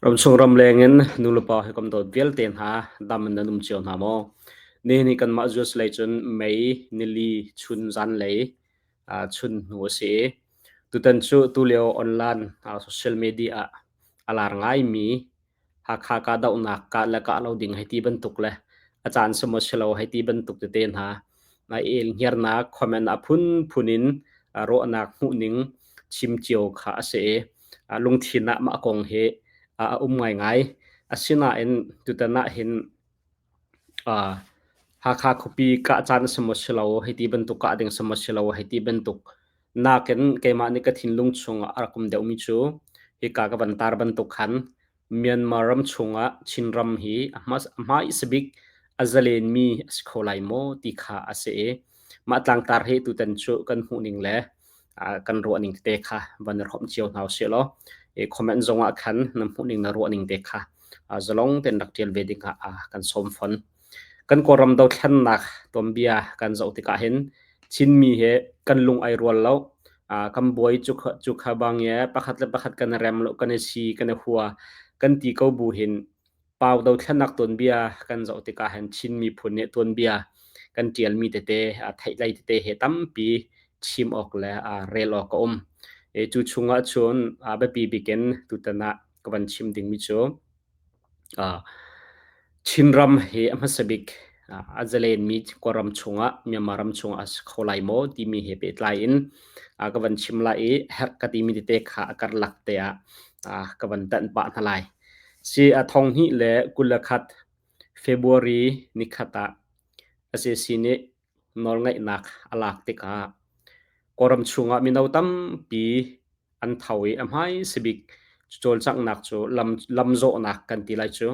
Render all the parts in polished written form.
Ramchung ramleng in nulepa hawikom dawt vialte hna dam in nan um cio hna maw? Nihin hi kanmah US lei cun May nili chun zanlei chun hnu a si i tutan cu tulio online social media ah a lar ngaimi Hakha kahdohnak kah le kah lo ding hei ti bantuk le a caan si maw si lo hei ti bantuk tete hna i elhngiarnak comment a phunphun in ruahnak hmuhning chim cio kha a si i lungthin ah mah kong hi a um ngaingai. Asinain tutan ah hin Hakha khuapi kah caan a si maw si lo hei ti bantuk kah ding si maw si lo hei ti bantuk nakin keimah nih ka thinlung chungah a rak um deuhmi cu hika ka van tar bantuk khan Myanmar ram chungah Chinram hi a hmaisabik a zalenmi a si kho lai maw ti kha a si i mah tlangtar hi tutan cu kan hmuhning le kan ruahning tete kha van i hrawmh cio hna usih law comment zong ah khan na hmuhning na ruahning te kha zalong tein rak ṭial ve ding ah kan sawm fon. Kan Kawlram dothlennak tuanbia kan zoh tikah hin Chinmi he kan lung ai rual lo. Kan buai cu kha bang ye pakhat le pakhat kan i rem lo, kan i si, kan i hua kan ti ko bu hin Pau dothlennak tuanbia kan zoh tikah hin Chin miphun nih tuanbia kan ṭialmi tete, theitlai tete he tampi chim awk le rel awk a um. Cu chungah cun biapi bik in tutan ah ka van chim dingmi cu Chinram hi a hmasa bik a zalenmi Kawlram chungah Myanmar ram chungah a si kho lai maw timi he pehtlai in ka van chim lai i herh ka timi tete kha a karlak te ah ka van tanh pah hna lai. Si a 2021 February nikhat ah sac nih nawlngeihnak a lak tikah Kawlram chungah mino tampi an tho i a hmaisabik cawlcanghnak cu lamzawhnak kan ti lai cu.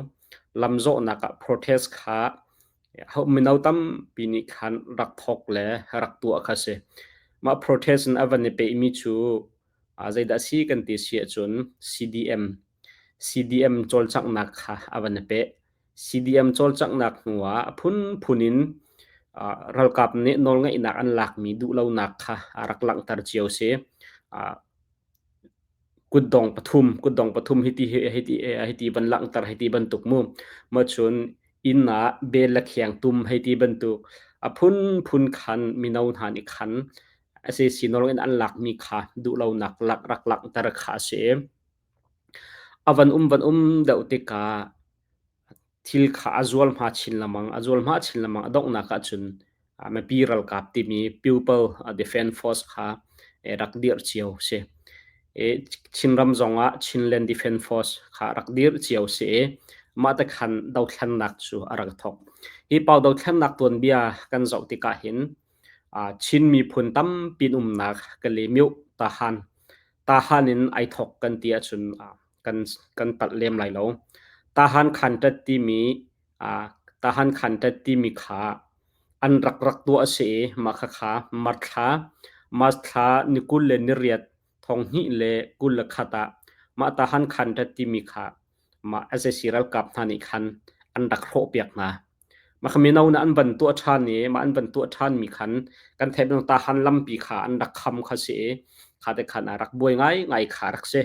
Lamzawhnak ah protest kha mino tampi nih khan rak thawk le rak tuah kha si. Mah protest in a van i pehmi cu zeidah a si kan ti si ahcun CDM, CDM cawlcanghnak kha a van i peh. CDM cawlcanghnak hnu ah a phunphun in ralkap nih nawlngeihnak an lakmi duhlonak kha a rak langhter cio si. Kutdong pathum, kutdong pathum hiti hiti hiti van langhter hiti bantuk mu. Ma cun inn ah bel le kheng tum hei ti bantuk a phunphun khan mino hna nih khan sac nawlngeihnak an lakmi kha duhlonak rak langhter kha a si. A van um van um deuh tikah thil kha a zualhma chin lengmang, a zualhma chin lengmang. A donghnak ahcun mipi ralkap timi People Defence Force kha rak dirh cio si. Chinram zongah Chinland Defence Force kha rak dirh cio si i mah te khan dothlennak cu a rak thawk. Hi pau dothlennak tuanbia kan zoh tikah hin Chin miphun tampi an umnak Kalaymyo Tahan Tahan in ai thawk kan ti ahcun kan kan palh lem lai lo. Tahan khanṭat timi Tahan khanṭat timi kha an rak rak tuah a si i mah khakha March thla March thla ni 28 2021 ah mah Tahan khanṭat timi kha mah sac ralkap hna nih khan an rak hrawhpiak hna. Mah kha mino nih an van tuah ṭhan i mah an van tuah ṭhanmi khan kan theih bantuk tahan lampi kha an rak kham kha si i kha te khan a rak buai ngaingai kha rak si.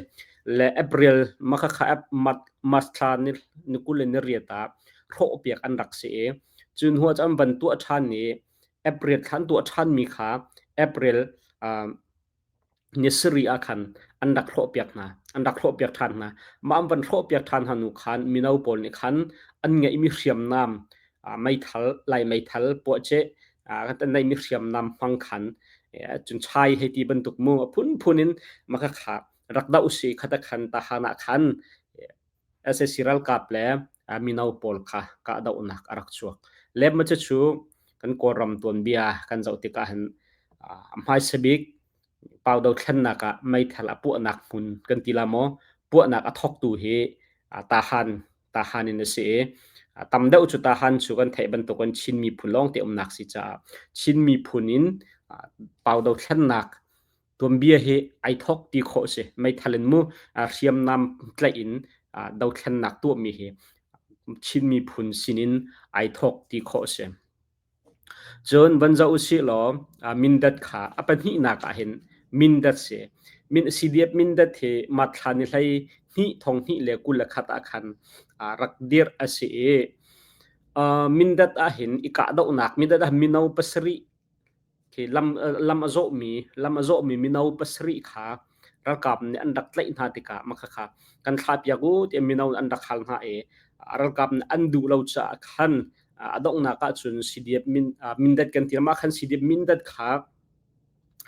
Le April mah khakha March thla ni 28 ah hrawhpiak an rak si i cu hnu ah cun an van tuah ṭhan i April thla an tuah ṭhanmi kha April ni sarih ah khan an rak hrawhpiak hna an rak hrawhpiak ṭhan hna. Mah an van hrawhpiak ṭhan hna hnu khan mino pawl nih khan an ngeihmi hriamnam meithal lai meithal puahceh kan neihmi hriamnam hmang khan cun chai hei ti bantuk mu a phunphun in mah khakha rak doh usih khata khan tahan ah khan sac ralkap le mino pawl kha kahdohnak a rak chuak. Lem cucu kan Kawlram tuanbia kan zoh tikah hin a hmaisa bik pau dothlennak ah meithal a puahnak hmun kan ti la maw puahnak a thawktu hi Tahan Tahan in a si i tam deuh cu Tahan cu kan theih bantukin Chin miphun lawngte umnak si caah Chin miphun in pau dothlennak Tuanbia hi ai thawk ti khawh a si. Meithal in mu hriamnam tlaih in dothlennak tuahmi hi Chin miphun sinin ai thawk ti khawh a si. Cun van zoh usih law Mindat kha a pahnihnak ah hin Mindat si. Min CDF Mindat hi Matthla ni hlei hnih thong hnih le 21 ah khan rak dirh a si i Mindat ahhin i kahdohnak Mindat ah mino pasarih khi lam a zawhmi lam a zawhmi mino pasarih kha ralkap nih an rak tlaih hna tikah mah khakha kan thlahpiak u tiah mino an rak hal hna i ralkap nih an duh lo caah khan a donghnak ahcun CDF Mindat kan ti mah khan CDF Mindat kha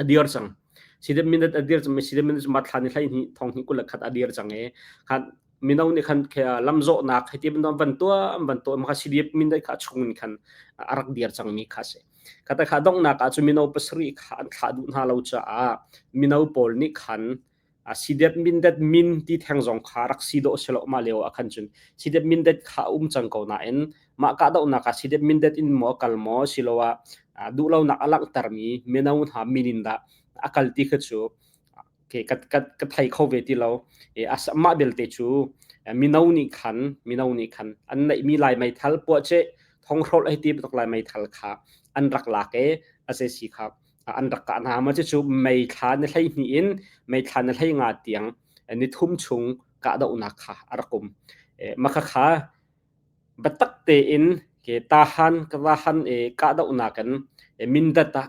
a dir cang. CDF Mindat a dir cang CDF Mindat cu Matthla ni 12 2021 a dir cang i khan mino nih khan lamzawhnak hei ti bantuk van tuah an van tuah mah kha CDF Mindat kha a chung in khan a rak dir cangmi kha a si. Kha kha donghnak ah cun mino pasarih kha an thlah duh hna lo caah mino pawl nih khan CDF Mindat min ti theng zong kha rak si dawh si lo mah lio ah khan cun CDF Mindat kha a um cang ko nain mah kahdohnak ah CDF Mindat in maw a kal maw siloah duhlonak a langhtermi mino hna min in dah a kal ti kha cu ka thei kho ve ti lo. Mah belte cu mino nih khan mino nih khan an neihmi Lai meithal puahceh thonghrolh hei ti bantuk Lai meithal kha an rak lak i a si kha an rak kah hna. Mah cucu May thla ni 12 in May thla ni 15 tiang ni thum chung kahdohnak kha a rak um. Mah khakha biatak tein ke tahan ka vahan i kahdohnak in Mindat ah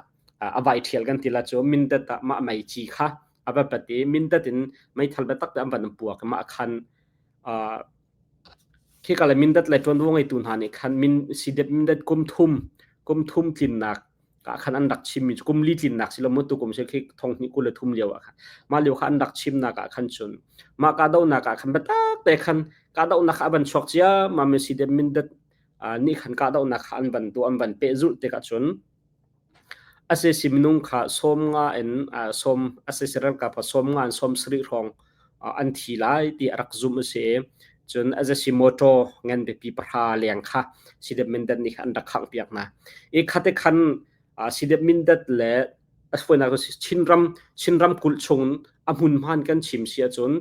a vai ṭhial kan ti la cu Mindat ah mah meici kha a va pat i Mindat in meithal biatak te an van puak i mah khan khika le Mindat le ṭuanvo ngeitu hna nih khan min CDF Mindat kum thum kum thum tlinnak ah khan an rak chimmi cu kum li tlinnak si lo maw tukum si khi thong hnih 23 lio ah khan mah lio kha an rak chimnak ah khan cun mah kahdohnak ah khan biatak te khan kahdohnak kha a van chuak cia ma mi si dem mindat nih khan kahdohnak kha an van tu an van pehzulh tikah cun asesi minung kha 50 in sawm asesi ralkap kha 50 in 70 hrawng an thi lai ti a rak zumh a si i cun azasi motor ngan biapi pahra leng kha CDF Mindat nih an rak khangh piak hna. I khate khan CDF Mindat le a fawinak cu Chinram Chinram kulh chung a hmunhman kan chim si ahcun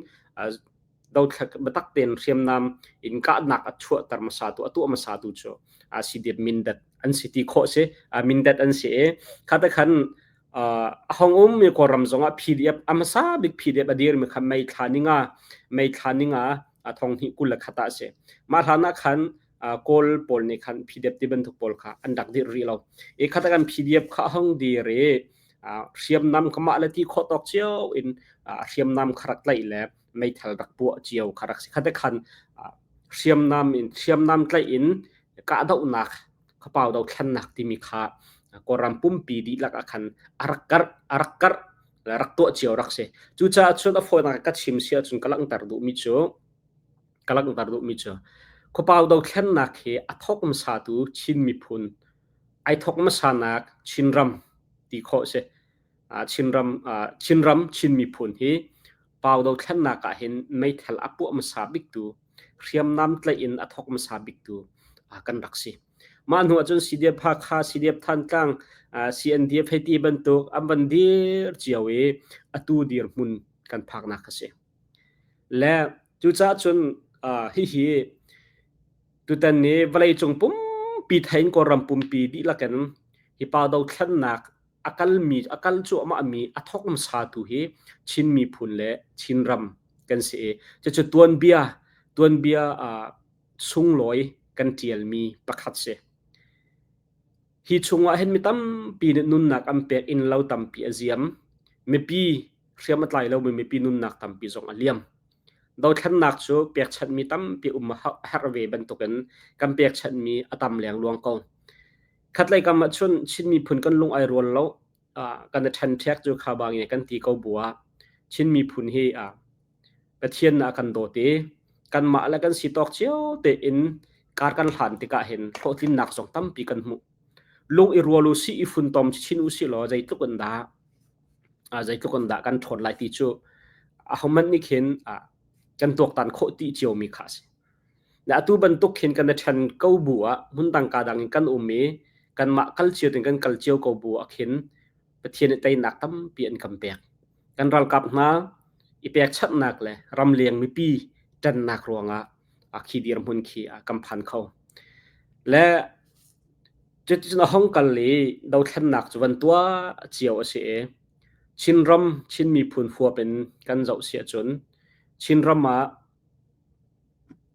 dothlak biatak tein hriamnam in kahnak a chuahter hmasa tu a tuah hmasa tu cu CDF Mindat an si ti khawh si Mindat an si i khate khan a hong ummi Kawlram zongah PDF a hmasa bik PDF a dirmi kha May thla ninga May thla ninga thong hnih 21 ah a si. Mah hlan ah khan Kawl pawl nih khan PDF ti bantuk pawl kha an rak dirh rih lo. I khat kan PDF kha a hong dir i hriamnam kha mah le ti khawh tawk cio in hriamnam kha rak tlaih le meithal rak puah cio kha rak si. Khat khan hriamnam in hriamnam tlaih in kahdohnak Khapau dothlennak timi kha Kawlram pumpi dihlak ah khan a rak karh a rak karh le rak tuah cio rak si. Cucaah cun a fawinak ka chim si ahcun ka langhter duhmi cu ka langhter duhmi cu Khuapau dothlennak hi a thawk hmasatu Chin miphun ai thawk hmasanak Chinram ti khawh si. Chinram Chinram Chin miphun hi Pau dothlennak ah hin meithal a puah hmasa biktu hriamnam tlaih in a thawk hmasa biktu kan rak si. Mah hnu ahcun CDF Hakha, CDF Thantlang, CNDF hei ti bantuk an van dir cio i atu dirhmun kan phaknak a si. Le cucaah cun hihi tutan ni vawleicung pumpi thein Kawlram pumpi dihlak in hi pa dothlennak a kalmi a kal cuahmahmi a thawk hmasatu hi Chin miphun le Chinram kan si i cucu tuanbia tuanbia sunglawi kan ṭialmi pakhat si. Hi chungah hin mi tampi nih nunnak an pek innlo tampi a ziam. Mipi hriam a tlai lomi mipi nunnak tampi zong a liam. Dothlennak cu pekchanhmi tampi um a herh ve bantukin kan pekchanhmi a tam lengluang ko. Khatlei kam ah cun Chin miphun kan lung ai rual lo. Kan i ṭhenṭhek cu kha bangin kan ti ko bu ah Chin miphun hi Pathian a kan dawt i kanmah le kan si tawk cio tein kar kan hlan tikah hin hlawhtlinnak zong tampi kan hmuh. Lung i rual usih, i funtom chin usih law zeitluk in dah zeitluk in dah kan ṭhawn lai ti cu ahohmanh nih khin kan tuaktan khawh ti ciomi kha a si. Le atu bantuk khin kan i ṭhen ko bu ah hmundang ka dang in kan um i kanmah kal cio ding kan kal cio ko bu ah khin Pathian nih teinak tampi an kan pek. Kan ralkap hna i pekchanhnak le ramleng mipi ṭannak ruangah khi dirhmun khi kan phan kho. Le cuticun a hong kal i dothlennak cu van tuah cio a si i. Chinram Chin miphun huap in kan zoh si ahcun Chinram ah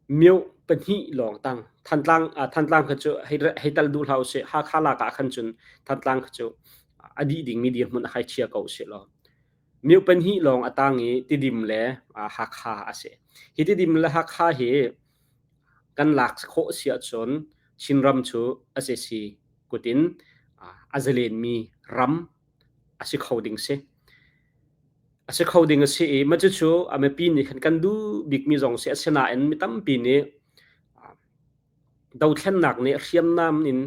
myo pahnih lawng tang Thantlang Thantlang kha cu hei tal duh hlah usih Hakha lak ah khan cun Thantlang kha cu a dih dingmi dirhmun ah hei chia ko usih law myo pahnih lawng a tang i Tidim le Hakha a si. Hi Tidim le Hakha hi kan lak khawh si ahcun Chinram cu sac kut in a zalenmi ram a si kho ding si. A si kho ding a si i mah cucu a mipi nih khan kan duh bikmi zong si. Asinain mi tampi nih dothlennak nih hriamnam in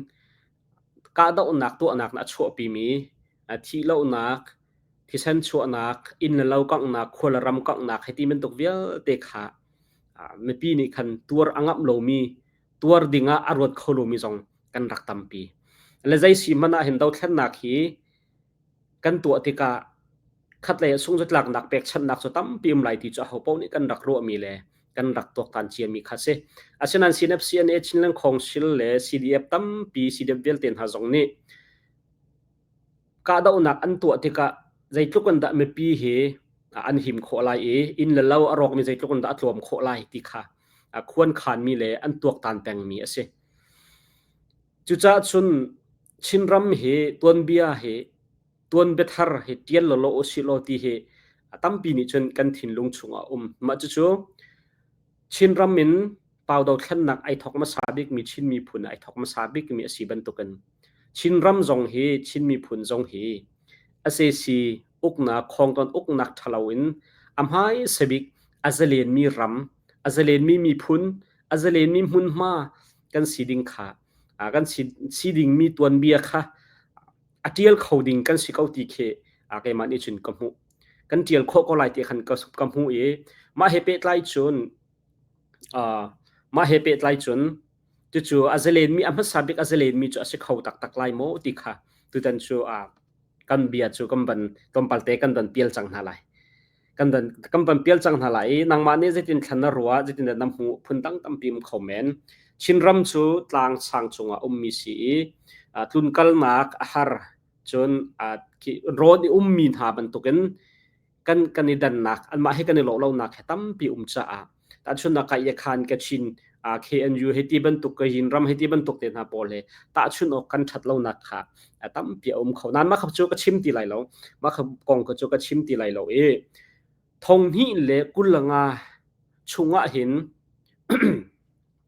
kahdohnak tuahnak a chuahpimi thihlohnak, thisen chuahnak, inn le lo kanghnak, khua le ram kanghnak hei ti bantuk vialte kha mipi nih khan tuar a ngamh lomi, tuar ding ah a ruat kho lomi zong kan rak tampi. Le zei si hmanh ah hin dothlennak hi kan tuah tikah khatlei ah sungzatlaknak pekchanhnak cu tampi um lai ti cu ahopaoh nih kan rak ruahmi le kan rak tuaktan ciami kha si. Asinain CNF, CNA, Chinland Council le CDF tampi CDF vialte hna zong nih kahdohnak an tuah tikah zeitluk in dah mipi hi an him khawh lai i inn le lo a rawkmi zeitluk in dah a tlawm khawh lai ti kha khuankhanmi le an tuaktan pengmi a si. Cucaah cun Chinram hi tuanbia hi tuanbia thar hi ṭial lawlaw usih law ti hi a tampi nih cun kan thinlung chungah a um. Mah cucu Chinram in Pau dothlennak ai thawk hmasa bikmi Chin miphun ai thawk hmasa bikmi a si bantukin Chinram zong hi Chin miphun zong hi sac uknak khawngtawn uknak ṭhalo in a hmaisa bik a zalenmi ram, a zalenmi miphun, a zalenmi hmunhma kan si ding kha kan si dingmi tuanbia kha a ṭial kho ding kan si ko ti khi keimah nih cun ka hmuh. Kan ṭial khawh ko lai ti khan ka hmuh i mah he pehtlai cun mah he pehtlai cun cucu a zalenmi a hmasa bik a zalenmi cu a si kho taktak lai maw ti kha tutan cu kan bia cu kan van tlawmpal te kan van pial cang hna lai. Kan van kan van pial cang hna lai i nangmah nih zeitin thlan na ruah zeitin dah na hmuh phun dang tampi um kho men. Chinram cu tlang sang cungah ummi si i tlunkalnak a har cun rawn i ummi hna bantukin kan kan i dannak anmah he kan i lawh lonak he tampi um caah tahchunhnak ah Yakhan Kachin KNU hei ti bantuk Kayin ram hei ti bantuk te hna pawl he tahchunh awk kan ṭhat lonak kha tampi a um kho. Nain mah kha cu ka chim ti lai lo. Mah kha kong kha cu ka chim ti lai lo i thong hnih le 25 chungah hin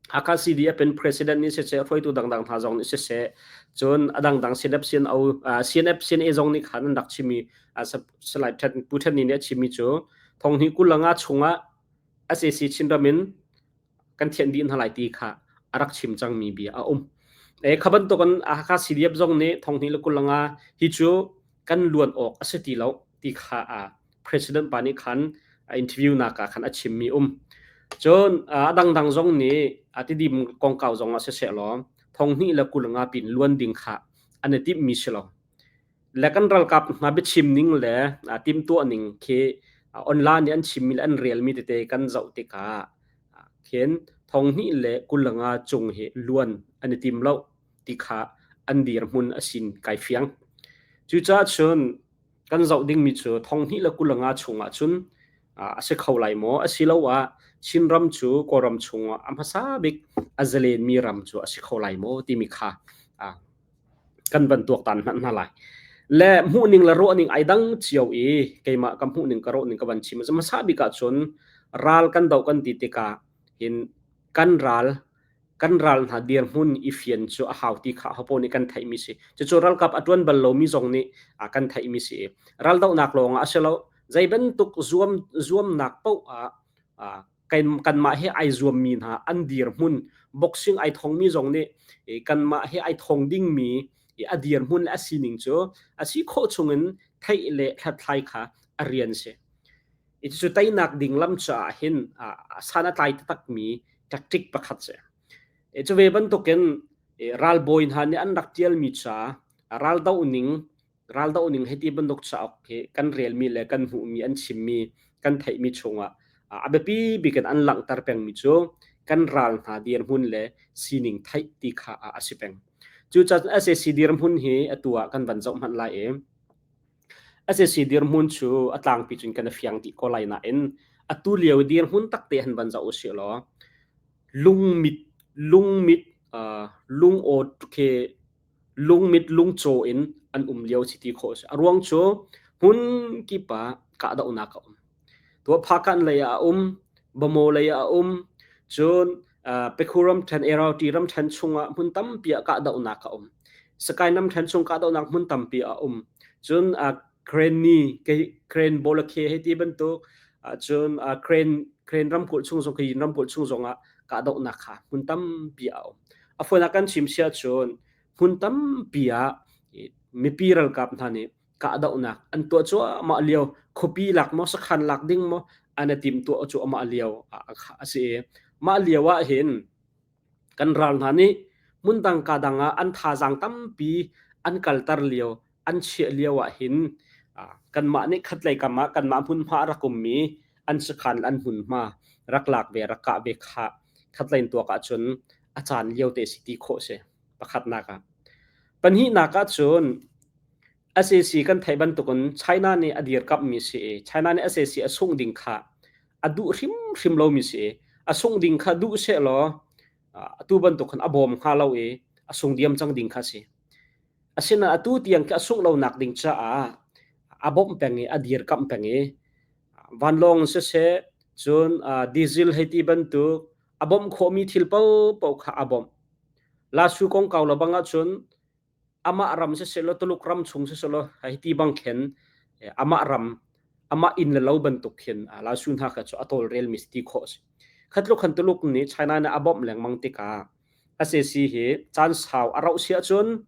Hakha CDF in President nih siseh, hruaitu dangdang hna zong nih siseh, cun a dangdang CNF CNO, CNF CNA zong nih khan an rak chimmi Salai Pu Ṭhen Ni nih a chimmi cu thong hnih 25 chungah sac Chinram in kan thianh dih hna lai ti kha a rak chim cangmi bia a um. E, kha bantukin Hakha CDF zong nih thong hnih le 25 hi cu kan luan awk a si ti lo ti kha president pa nih khan interview nak ah khan a chimmi um. Cun a dangdang zong nih a tidim kongkau zong ah siseh law thong hnih le 25 pin luan ding kha an i timhmi si lo. Le kan ralkap hna biachim ning le timtuah ning khi online i an chimmi le an relmi tete kan zoh tikah khin thong hnih le 25 cung hi luan an i tim lo ti kha an dirhmun a sin kai fiang. Cucaah cun kan zoh dingmi cu thong hnih le 25 chungah cun a si kho lai maw asiloah Chinram cu Kawlram chungah a hmasa bik a zalenmi ram cu a si kho lai maw timi kha kan van tuaktan hmanh hna lai. Le hmuhning le ruahning ai dang cio i keimah ka hmuhning ka ruahning ka van chim. Hmasa bik ah cun ral kan doh kan ti tikah hin kan ral kan ral hna dirhmun i fian cu a hau ti kha hopo nih kan theihmi si. Cucu ralkap a ṭuan bal lomi zong nih kan theihmi si. Raldohnak lawngah a si lo. Zei bantuk zuam zuamnak paoh ah kanmah he ai zuammi hna an dirhmun boxing ai thongmi zong nih kanmah he ai thong dingmi a dirhmun le a sining cu a si khawh chungin theih le hlathlai kha a rian si. Cucu teinak ding lam caah hin san a tlai taktakmi tactic pakhat si. Cu ve bantukin ralbawi hna nih an rak ṭialmi ca raldoh ning raldoh ning hei ti bantuk cauk hi kan relmi le kan hmuhmi an chimmi kan theihmi chungah a biapi bik in an langhter pengmi cu kan ral hna dirhmun le sining theih ti kha a si peng. Cucaah sac dirhmun hi atu ah kan van zoh hmanh lai i. SAC dirhmun cu a tlangpi cun kan i fiang dih ko lai nain atu lio dirhmun takte han van zoh usih law lungmit lungmit lungaw khi lungmit lungcaw in an um lio si ti khawh a si. A ruang cu hmun kip ah kahdohnak a um. Tuah Phakan lei ah a um, Bamaw lei ah a um, cun Pekhu ramṭhen, Erauti ramṭhen chungah hmun tampi ah kahdohnak a um. Sakae ramṭhen chung kahdohnak hmun tampi ah a um. Cun Krenni, Kren Bawlakhe hei ti bantuk, cun Kren Kren ramkulh chung zong, Kayin ramkulh chung zongah kahdohnak kha hmun tampi ah a um. A fawinak kan chim si ahcun hmun tampi ah mipi ralkap hna nih kahdohnak an tuah cuahmah lio khuapi lak maw sakhan lak ding maw an i timtuah cuahmah lio a si i mah lio ah hin kan ral hna nih hmundang ka dang ah an thazaang tampi an kalter lio an chiah lio ah hin kanmah nih khatlei kam ah kanmah hmunhma a rak ummi an sakhan an hmunhma rak lak ve rak kah ve kha khatlei in tuak ahcun a caan lio te si ti khawh si pakhatnak ah pahnihnak ah cun SAC kan theih bantukin China nih a dirkamhmi si i China nih SAC a sungh ding kha a duh hrimhrim lomi si i a sungh ding kha duh sehlaw atu bantuk khan a bawm hnga lo i a sung diam cang ding kha si. Asinain atu tiang khi a sungh lonak ding caah a bawmh peng i a dirkamh peng i vanlawng siseh cun diesel hei ti bantuk a bawmh khawhmi thil paohpaoh kha a bawmh. Lasu kongkau lo bang ahcun amah ram siseh law Tuluk ram chung siseh law hei ti bang khin amah ram amah inn le lo bantuk khin Lasu hna kha cu a tawlrelmi si ti khawh a si. Khatluk khan Tuluk nih China nih a bawmh lengmang tikah SAC hi caan sau a rauh si ahcun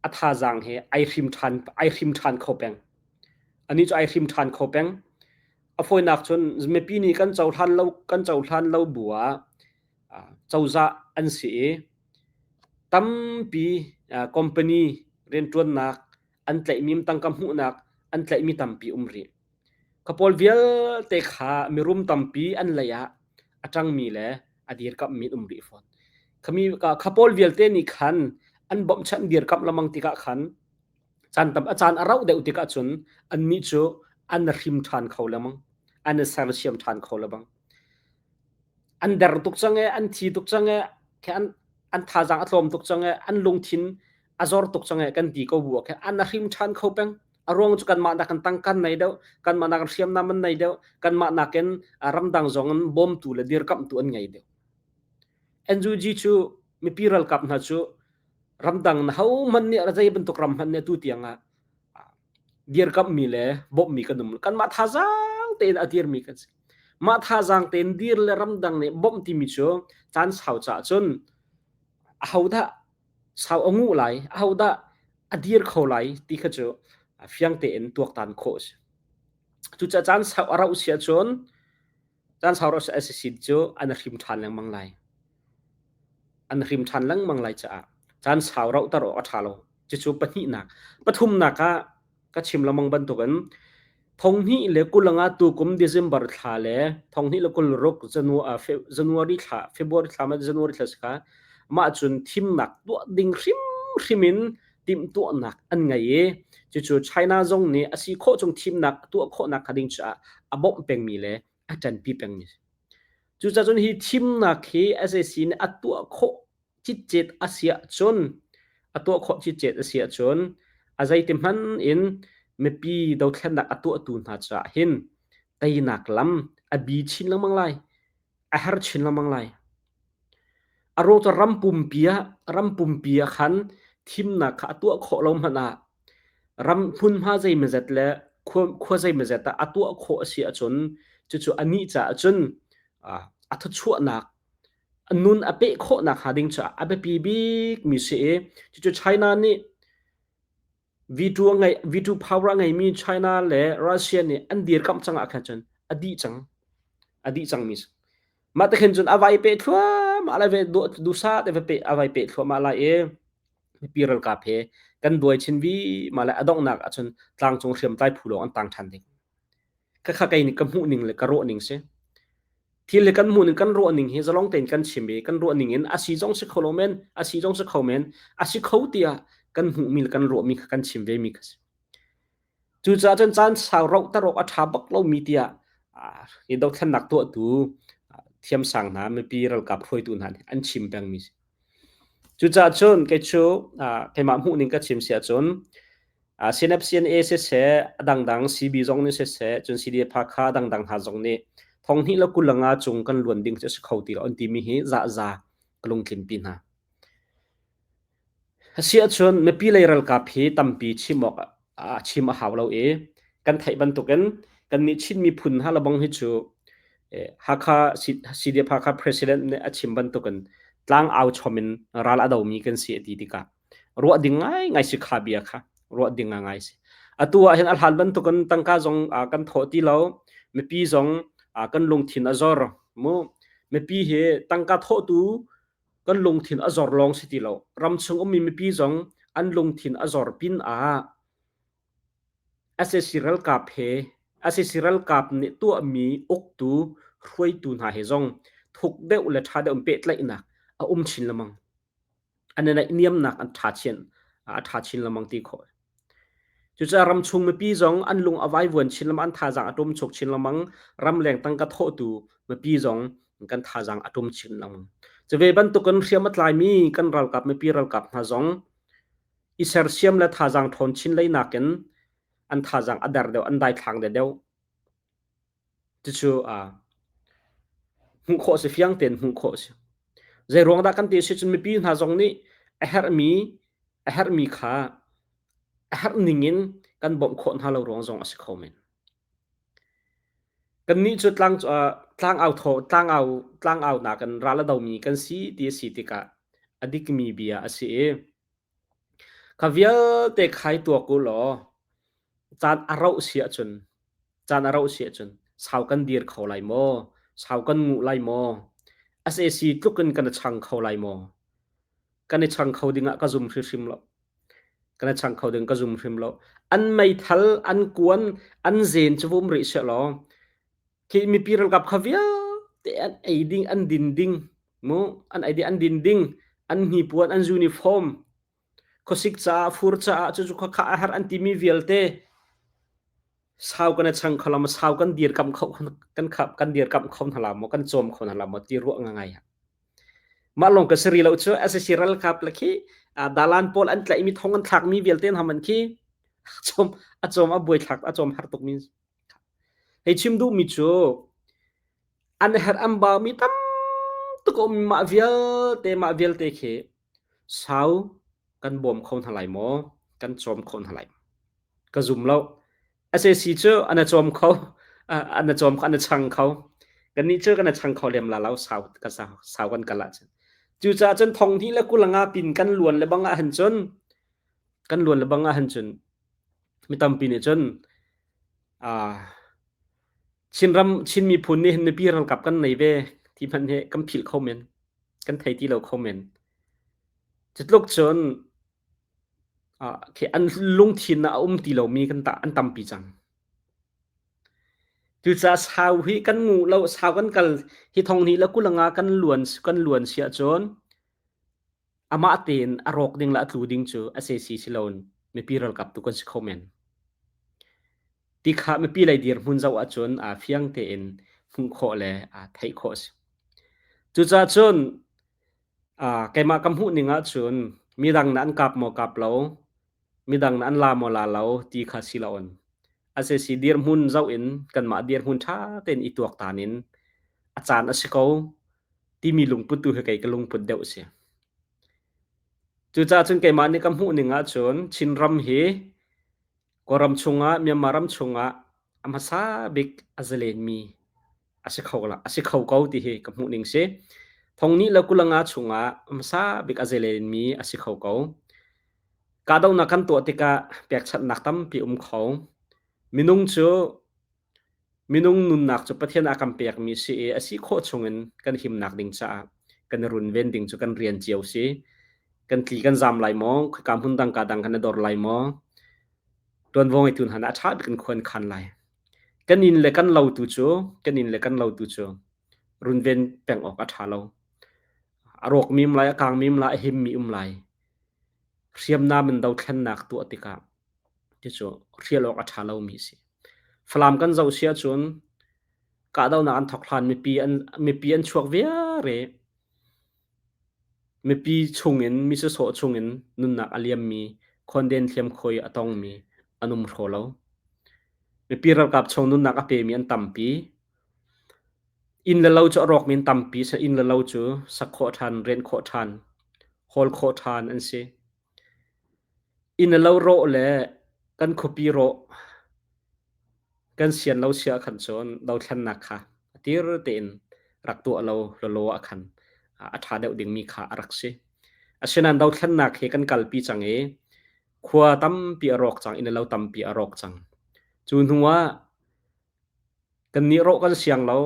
a thazaang hi ai hrim ṭhan ai hrim ṭhan kho peng. Anih cu ai hrim ṭhan kho peng. A fawinak cun mipi nih kan cohlan lo kan cohlan lo bu ah cozah an si i tampi company rianṭuannak an tlaihmi tangka hmuhnak an tlaihmi tampi um rih. Ka pawl vialte kha mirum tampi an lei ah a ṭangmi le a dirkamhmi an um rih fawn. Khami kha pawl vialte nih khan an bawmhchanh dirkamh lengmang tikah khan caan tam a caan a rauh deuh tikah cun annih cu an hrim ṭhan kho lengmang an i sersiam ṭhan kho lengmang. An der tuk cang i an thi tuk cang i an an thazaang a tlawm tuk cang i an lungthin a zor tuk cang i kan ti ko bu ah khin an hrim ṭhan kho peng. A ruang cu kanmah nakin tangka nei deuh, kanmah nakin hriamnam an nei deuh, kanmah nakin ramdang zong in bawmtu le dirkamhtu an ngei deuh. NUG cu mipi ralkap hna cu ramdang na hohmanh nih zei bantuk ram hmanh nih atu tiang ah dirkamhmi le bawmhmi kan um. Kanmah thazaang tein a dirmi kan si. Mah thazaang tein dir le ramdang nih bawmh timi cu caan sau caah cun ahodah sau a nguh lai, ahodah a dir kho lai ti kha cu fiang tein tuaktan khawh a si. Cucaah caan sau a rauh si ahcun caan sau rauh si SAC cu an hrim ṭhan lengmang lai. An hrim ṭhan lengmang lai caah caan sau rauhter awk a ṭha lo. Cucu pahnihnak. Pathumnak ah ka chim lengmang bantukin thonghnih le kulanga tukum December thla le thonghnih le 26 January thla February thla ma January thla si kha mah cun thimnak tuah ding hrimhrim in timhtuahnak an ngei i cucu China zong nih a si khawh chung thimnak a tuah khawhnak hnga ding caah a bawmh pengmi le a ṭanpi pengmi a si. Cucaah cun hi thimnak hi SAC nih a tuah khawh citcet a si ahcun a tuah khawh citcet a si ahcun a zeiti hmanh in mipi dothlennak a tuahtu hna caah hin teinak lam a bi chin lengmang lai a her chin lengmang lai. A ruang cu ram pumpi ah ram pumpi ah khan thimnak kha a tuah khawh lo hmanh ah ram hmunhma zeimawzat le khua, khua zeimawzat ah a tuah khawh a si ahcun cucu anih caah cun a thuchuahnak nun a peh khawhnak hnga ding caah a biapi bikmi si i cucu China nih V2 a ngei V2 power a ngeimi China le Russia nih an dirkamh cang ah khan cun a dih cang a dih cangmi si. Mah te khin cun a vai peh thluahmah lai ve dusa te va peh a vai peh thluahmah lai i mipi ralkap he kan duai chin vi ma le a donghnak ahcun tlangcung hriamtlai phu lawng an tang ṭhan ding. Khakha kei nih ka hmuh ning le ka ruah ning si. Thil le kan hmuh ning kan ruah ning hi zalong tein kan chim i kan ruah ning in a si zong si kho lo men, a si zong si kho men, a si kho tiah kan hmuhmi le kan ruahmi kha kan chim ve mi kha si. Cucaah cun caan sau rauhter awk a ṭha bak lomi tiah hi dothlennak tuahtu thiamsang hna mipi ralkap hruaitu hna nih an chim pengmi si. Cucaah cun kei cu keimah hmuhning ka chim si ahcun CNF-CNA siseh, a dangdang CB zong nih siseh, cun CDF Hakha a dangdang hna zong nih thonghnih le 25 cung kan luan ding cu a si kho ti lo an timi hi zahza ka lungtlinpi hna. Asiahcun mipi lei ralkap hi tampi chim awk chim a hau lo i kan theih bantukin kannih Chin miphun hna lebang hi cu Hakha CDF Hakha President nih a chim bantukin tlangau chom in ral a domi kan si a ti tikah ruah ding ngaingai si kha bia kha ruah ding ngai si. Atu ah hin a hlan bantukin tangka zong kan thawh ti lo mipi zong kan lungthin a zor mu mipi hi tangka thawhtu kan lungthin a zor lawng si ti lo. Ramchung ummi mipi zong an lungthin a zor pin ah sac ralkap he sac ralkap nih tuahmi uktu hruaitu hna he zong thuk deuh le ṭha deuh in pehtlaihnak a um chin lengmang. An i naihniamnak an ṭha chin a ṭha chin lengmang ti khawh. Cucaah ramchung mipi zong an lung a vaivuan chin lengmang, an thazaang a ṭumchuk chin lengmang. Ramleng tangka thawhtu mipi zong kan thazaang a ṭum chin lengmang. Cuve bantukin hriam a tlaimi kan ralkap mipi ralkap hna zong i sersiam le thazaang ṭhawn chin lei nakin an thazaang a der deuh, an daithlang deuh. Cucu hmuh khawh a si, fiang tein hmuh khawh a si. Zeiruang dah kan ti a si cun mipi hna zong nih a herhmi a herhmi kha a herh ning in kan bawmh khawh hna lo ruang zong a si kho men. Kannih cu tlang tlangau thaw tlangau tlangau nakin ral a domi kan si ti a si tikah a dikmi bia a si i kha vialte khai tuak u law caan a rauh si ahcun caan a rauh si ahcun sau kan dir kho lai maw? Sau kan nguh lai maw? SAC tluk in kan i chang kho lai maw? Kan i chang kho ding ah ka zum hrimhrim lo. Kan i chang kho ding ka zum hrim lo. An meithal, an kuan, an zen cu vum rih seh law khi mipi ralkap kha vialte an ei ding, an din ding, mu an ei ding, an din ding, an hnipuan, an uniform, khuasik caah, fur caah cucu khakha a har an timi vialte sau kan i chang kho lo maw, sau kan dirkamh kho kan kan dirkamh kho hna la maw, kan cawm kho hna la maw ti ruah ngai. Mah lawng ka si rih lo cu SAC ralkap le khi dalan pawl an tlaihmi thong an thlakmi vialte hna man khi a cawm a cawm a buai thlak a cawm har tukmi. Hei chim duhmi cu an herh an baumi tam tuk a um mah vialte mah vialte khi Sau kan bawm kho hna lai maw? Kan cawm kho hna lai. Ka zum lo. SAC cu an i cawm kho, an i cawm kho, an i chang kho. Kannih cu kan i chang kho lem la lo sau ka sau, sau kan kal ahcun. Cucaah cun thong hnih le 25 pin kan luan le bang ahhin cun kan luan le bang ahhin cun mi tampi nih cun Chinram Chin miphun nih hin mipi ralkap kan nei ve ti hmanh hi kan philh kho men. Kan thei ti lo kho men. Cutluk cun khi an lungthin ah a um ti lomi kan ta an tampi cang. Cucaah sau hi kan nguh lo, sau kan kal hi thong hnih le 25 kan luan kan luan si ahcun amah tein a rawk ding le a tlu ding cu sac si loin mipi ralkap tu kan si kho men. Ti kha mipi lei dirhmun zoh ahcun aa fiang tein hmuh khawh le aa theih khawh a si. Cucaah cun keimah ka hmuh ning ahcun midang nih an kap maw kap lo, midang nih an la maw la lo ti kha si loin sac dirhmun zoh in kanmah dirhmun ṭha tein i tuaktan in a caan a si ko timi lungput tu hi kei ka lungput deuh a si. Cucaah cun keimah nih ka hmuh ning ahcun Chinram hi Kawlram chungah Myanmar ram chungah a hmasa bik a zalenmi a si kho a si kho ko ti hi ka hmuh ning si. Thong nih le 25 chungah a hmasa bik a zalenmi a si kho ko. Kahdohnak kan tuah tikah pekchanhnak tampi um kho. Minung cu Minung nunnak cu Pathian a kan pekmi si i a si khawh chungin kan himnak ding caah kan i runven ding cu kan rian cio si. Kan tli kan zaam lai maw? Khika hmun dang ka dang kan i dor lai maw? Ṭuanvo ngeitu hna nih a ṭha bik in khua an khan lai. Kan inn le kan lo tu cu kan inn le kan lo tu cu runven peng awk a ṭha lo. A rawkmi um lai, a kangmi um lai, a himmi um lai. Hriamnam in dothlennak tuah tikah. Ti cu hrial awk a ṭha lomi a si. Falam kan zoh si ahcun kahdohnak an thawk hlan mipi an chuak viar i mipi chungin mi sawsawh chungin nunnak a liammi khuanden hliamkhuai a tongmi an um hraw lo. Mipi ralkap chung nunnak a pemi an tampi. Inn le lo cu a rawkmi an tampi. Inn le lo cu sak khawh ṭhan, rianh khawh ṭhan, hawl khawh ṭhan an si. Inn le lo rawh le kan khuapi rawh kan sian lo si ahkhan cun dothlennak kha a tir tein rak tuah lo lawlaw ahkhan a ṭha deuh dingmi kha a rak si. Asinain dothlennak hi kan kalpi cang i khua tampi a rawk cang, inn le lo tampi a rawk cang. Cu hnu ah Kannih rawh kan siang lo,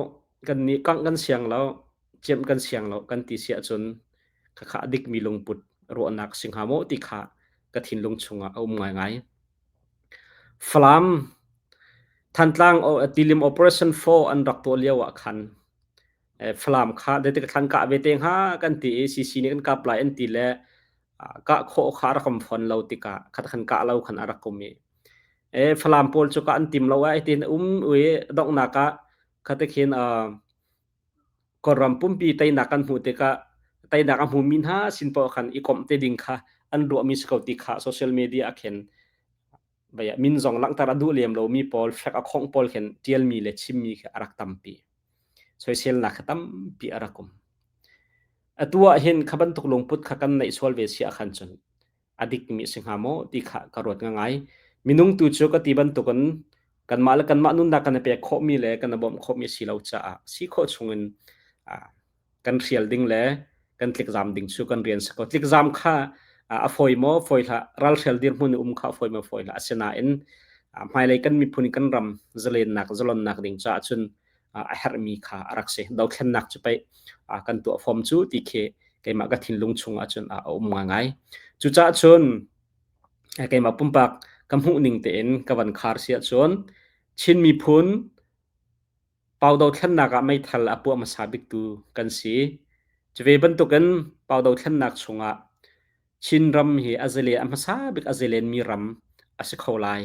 kannih kangh kan siang lo, ciamh kan siang lo kan ti si ahcun khakha a dikmi lungput ruahnak si hnga maw ti kha ka thinlung chungah a um ngaingai. Falam Thantlang Tilim Operation 4 an rak tuah lio ah khan Falam kha zeitik thlan kah ve te hnga kan ti i CC nih kan kap lai an ti le kah khawh kha a rak um fawn lo tikah khat khan kah lo khan a rak um i Falam pawl cu kah an tim lo ai tiin um i donghnak ah khate khin Kawlram pumpi teinak kan hmuh tikah teinak a hmumi hna sin paoh khan i komh te ding kha an ruahmi si ko ti kha social media ah khin min zong langhter a duh lem lomi pawl fek a khongh pawl khin ṭialmi le chimmi khi a rak tampi. Soiselnak kha tampi a rak um. Atu ah hin kha bantuk lungput kha kan neih sual ve si ahkhan cun a dikmi a si hnga maw ti kha ka ruat ngai. Minung tu cu ka ti bantukin kanmah le kanmah nunnak kan i pek khawhmi le kan i bawmh khawhmi a si lo caah si khawh chungin kan hrial ding le kan tlikzam ding cu kan rian si ko. Tlikzam kha a fawi maw fawi hlah, ralhrial dirhmun i um kha a fawi maw fawi hlah. Asinain hmailei kan miphun kan ram zalennak zalonnak ding caah cun a herhmi kha a rak si. Dothlennak cu pei kan tuah fom cu ti khi keimah ka thinlung chungah cun a um ngaingai. Cucaah cun keimah pumpak ka hmuh ning tein ka van khar si ahcun Chin miphun pau dothlennak ah meithal a puah hmasa biktu kan si. Cu ve bantukin pau dothlennak chungah Chinram hi a zalen a hmasa bik a zalenmi ram a si kho lai.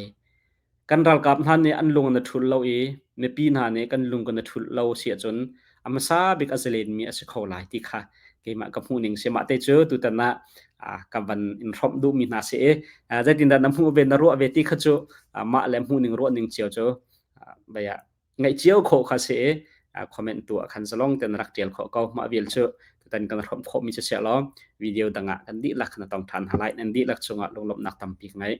Kan ralkap hna nih an lung an i ṭhulh lo i mipi hna nih kan lung kan i ṭhulh lo si ahcun a hmasa bik a zalenmi a si kho lai ti kha keimah ka hmuhning si. Mah te cu tutan ah ka van in hrawmh duhmi hna si i zeitindah na hmuh ve na ruah ve ti kha cu mah le hmuhning ruahning cio cu ngaih cio khawh kha si i comment tu ah khan zalong ten rak ṭial khawh ko. Mah vial cu tutan kan hrawmh khawhmi cu si law video dang ah kan dihlak na tong ṭhan hna lai. Nan dihlak cungah lunglawmhnak tampi ka ngei.